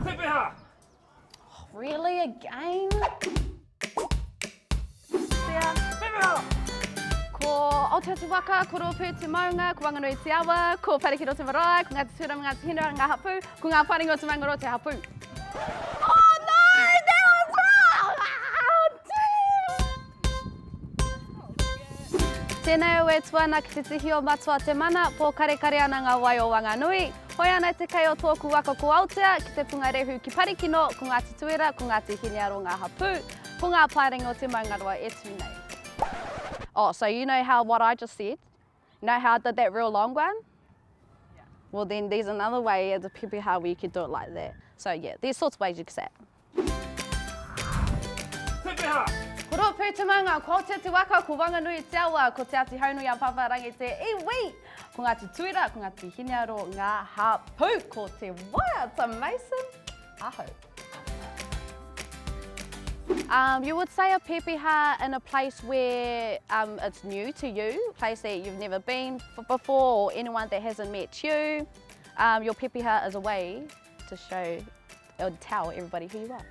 Pepeha! Really again? Pepeha! Ko Aotea te waka, ko Rōpū te maunga, ko Wanganui te awa, ko Parikino te marae, ko Ngāti Tūrama, Ngāti Hinua ngā hapū, ko Ngā Wharenga o Te Maungaroa te hapū. Oh no! That was wrong! Ah, damn! Tēnei au e tu ana ki te tihi o Matua Te Mana, pōkarekare ana ngā wai o Wanganui. Hoe ana te kei o tōku waka ko Aotea, ki te pungarehu ki Parikino, ko Ngāti Tuera, ko Ngāti Hinearo ngā hapū, ko Ngā Paerenga o Te Maungaroa e tū nei. Oh, so you know how what I just said? You know how I did that real long one? Yeah. Well then there's another way as a pepeha where you could do it like that. So yeah, there's sorts of ways you could say it. Pepeha! Ko Rōpū Te Maunga, ko Aotea te waka, ko Wanganui te awa, ko Te Āti Haunui a Pāpārangi te iwi, ko Ngāti Tuira, ko Ngāti Hinearo ngā hapū, ko Te Waiata Mason ahau. Um, you would say a pepeha in a place where um, it's new to you, place that you've never been before or anyone that hasn't met you. Um, your pepeha is a way to show or tell everybody who you are.